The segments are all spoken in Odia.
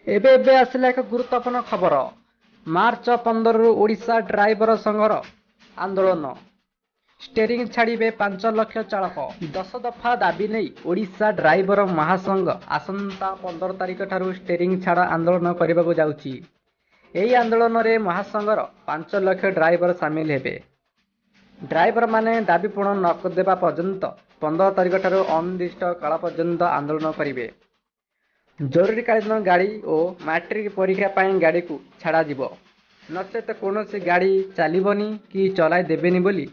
ଏବେ ଏବେ ଆସିଲା ଏକ ଗୁରୁତ୍ୱପୂର୍ଣ୍ଣ ଖବର। ମାର୍ଚ୍ଚ 15ରୁ ଓଡ଼ିଶା ଡ୍ରାଇଭର ସଂଘର ଆନ୍ଦୋଳନ। ଷ୍ଟେରିଂ ଛାଡ଼ିବେ 5 ଲକ୍ଷ ଚାଳକ। 10 ଦଫା ଦାବି ନେଇ ଓଡ଼ିଶା ଡ୍ରାଇଭର ମହାସଂଘ ଆସନ୍ତା 15 ତାରିଖଠାରୁ ଷ୍ଟେରିଂ ଛାଡ଼ ଆନ୍ଦୋଳନ କରିବାକୁ ଯାଉଛି। ଏହି ଆନ୍ଦୋଳନରେ ମହାସଂଘର 5 ଲକ୍ଷ ଡ୍ରାଇଭର ସାମିଲ ହେବେ। ଡ୍ରାଇଭରମାନେ ଦାବି ପୂରଣ ନ ଦେବା ପର୍ଯ୍ୟନ୍ତ 15 ତାରିଖଠାରୁ ଅନିର୍ଦ୍ଦିଷ୍ଟ କାଳ ପର୍ଯ୍ୟନ୍ତ ଆନ୍ଦୋଳନ କରିବେ। ଜରୁରୀକାଳୀନ ଗାଡ଼ି ଓ ମାଟ୍ରିକ ପରୀକ୍ଷା ପାଇଁ ଗାଡ଼ିକୁ ଛାଡ଼ାଯିବ, ନଚେତ କୌଣସି ଗାଡ଼ି ଚାଲିବନି କି ଚଲାଇ ଦେବେନି ବୋଲି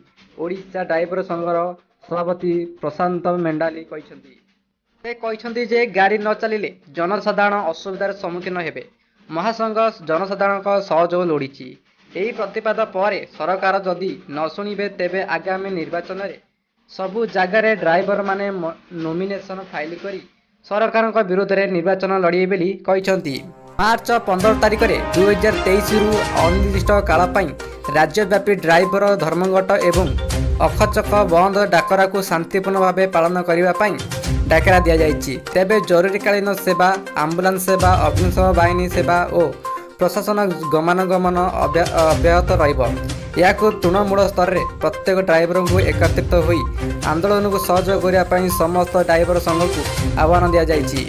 ଓଡ଼ିଶା ଡ୍ରାଇଭର ସଂଘର ସଭାପତି ପ୍ରଶାନ୍ତ ମେଣ୍ଡାଲି କହିଛନ୍ତି। ସେ କହିଛନ୍ତି ଯେ ଗାଡ଼ି ନ ଚାଲିଲେ ଜନସାଧାରଣ ଅସୁବିଧାର ସମ୍ମୁଖୀନ ହେବେ। ମହାସଂଘ ଜନସାଧାରଣଙ୍କ ସହଯୋଗ ଲୋଡ଼ିଛି। ଏହି ପ୍ରତିବାଦ ପରେ ସରକାର ଯଦି ନ ଶୁଣିବେ, ତେବେ ଆଗାମୀ ନିର୍ବାଚନରେ ସବୁ ଜାଗାରେ ଡ୍ରାଇଭରମାନେ ନୋମିନେସନ ଫାଇଲ କରି ସରକାରଙ୍କ ବିରୋଧରେ ନିର୍ବାଚନ ଲଢ଼ିବେ ବୋଲି କହିଛନ୍ତି। ମାର୍ଚ୍ଚ 15 ତାରିଖରେ 2023ରୁ ଅନିର୍ଦ୍ଦିଷ୍ଟ କାଳ ପାଇଁ ରାଜ୍ୟବ୍ୟାପୀ ଡ୍ରାଇଭର ଧର୍ମଘଟ ଏବଂ ଅଖଚକ ବନ୍ଦ ଡାକରାକୁ ଶାନ୍ତିପୂର୍ଣ୍ଣ ଭାବେ ପାଳନ କରିବା ପାଇଁ ଡାକରା ଦିଆଯାଇଛି। ତେବେ ଜରୁରୀକାଳୀନ ସେବା, ଆମ୍ବୁଲାନ୍ସ ସେବା, ଅଗ୍ନିଶମ ବାହିନୀ ସେବା ଓ ପ୍ରଶାସନ ଗମନାଗମନ ଅବ୍ୟାହତ ରହିବ। ଏହାକୁ ତୃଣମୂଳ ସ୍ତରରେ ପ୍ରତ୍ୟେକ ଡ୍ରାଇଭରଙ୍କୁ ଏକତ୍ରିତ ହୋଇ ଆନ୍ଦୋଳନକୁ ସହଯୋଗ କରିବା ପାଇଁ ସମସ୍ତ ଡ୍ରାଇଭର ସଂଘକୁ ଆହ୍ୱାନ ଦିଆଯାଇଛି।